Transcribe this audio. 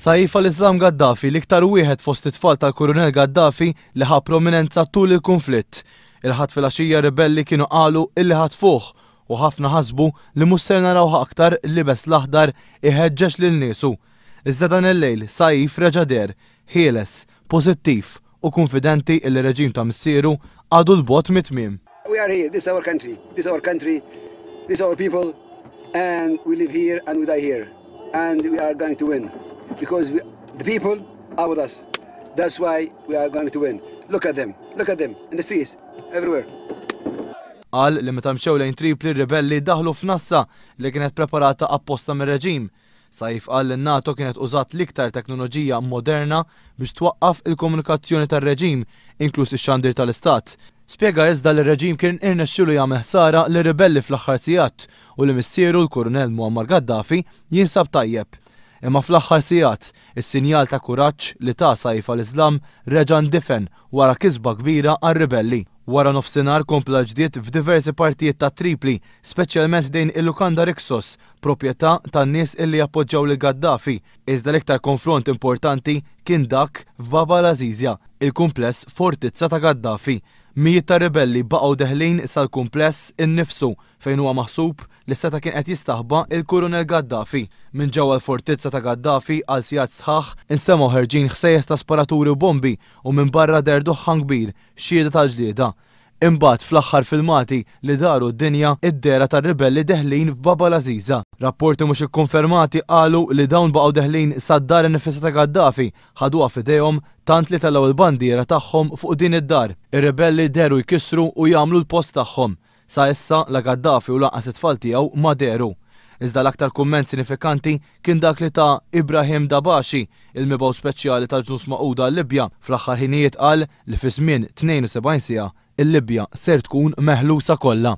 Saif al-Islam Gaddafi l-iktar wieħed fost it-tfal tal-Kurunell Gaddafi li ħa prominenza tul il-kunflitt. Il-Ħadd filgħaxija ribelli kienu qalu illi ħatfuh u ħafna ħasbu li mhux ser narawh aktar liebes l-aħdar iħeġġeġ lil niesu. Iżda dan il-lejl Saif reġa' deher, ħieles, pożittiv u kunfidenti illi r-reġim ta' missieru għadu 'l bogħod mit-tmiem. We are here, this is our country, this is our country, this is our people and we live here and we die here and we are going to win because we, the people are with us. That's why we are going to win. Look at them, look at them in the streets, everywhere. Qal li meta mxew lejn Tripli r-ribelli daħlu f'nassa li kienet preparata apposta mir-reġim. Saif qal li n-NATO kienet użat l-iktar teknoloġija moderna biex twaqqaf il-komunikazzjoni tar-reġim, inkluż ix-xandir tal-Istat. Spjega iżda li r-reġim kien irnexxielu jagħmel ħsara lir-ribelli fl-aħħar sigħat u li missieru l-Kurunell Muammar Gaddafi jinsab tajjeb. Imma fl-aħħar sigħat, is-sinjal ta' kuraġġ li ta Saif al-Islam reġa' ndifen wara kisba kbira għar-ribelli. Wara nofsinhar kompla l-ġlied f'diversi partijiet ta' Tripli, speċjalment ħdejn il-lukanda Rixos, proprjetà tan-nies illi jappoġġjaw lil Gaddafi. Iżda l-iktar konfront importanti kien dak f'Bab al-Azizia, il-kumpless fortizza ta' Gaddafi. Mijiet ta' ribelli baqgħu deħlin sal-kumpless innifsu fejn huwa maħsub li seta' kien qed jistaħba il-Kurunell Gaddafi. Minn ġewwa l-fortizza ta' Gaddafi għal sigħat sħaħ instemgħu ħerġin ħsejjes ta' sparaturi u bombi u minn barra deher duħħan kbir, xhieda tal-ġlieda. Imbagħad fl-aħħar filmati li daru d-dinja, id-dehra tar-ribelli deħlin f'Bab al-Aziza. Rapporti mhux ikkonfermati qalu li dawn baqgħu deħlin sad-dar innifisha ta' Gaddafi, ħaduha f'idejhom tant li tellgħu l-bandiera tagħhom fuq din id-dar. Ir-ribelli dehru jkissru u jagħmlu l-post tagħhom. Sa issa, la Gaddafi u lanqas it-tfal tiegħu ma dehru. Iżda l-aktar kumment sinifikanti kien dak li ta Ibrahim Dabashi, il-mibgħut speċjali tal-Ġnus Magħquda għal-Libja, fl-aħħar ħinijiet qal li fi żmien 72 siegħa, il-Libja ser tkun meħlusa kollha.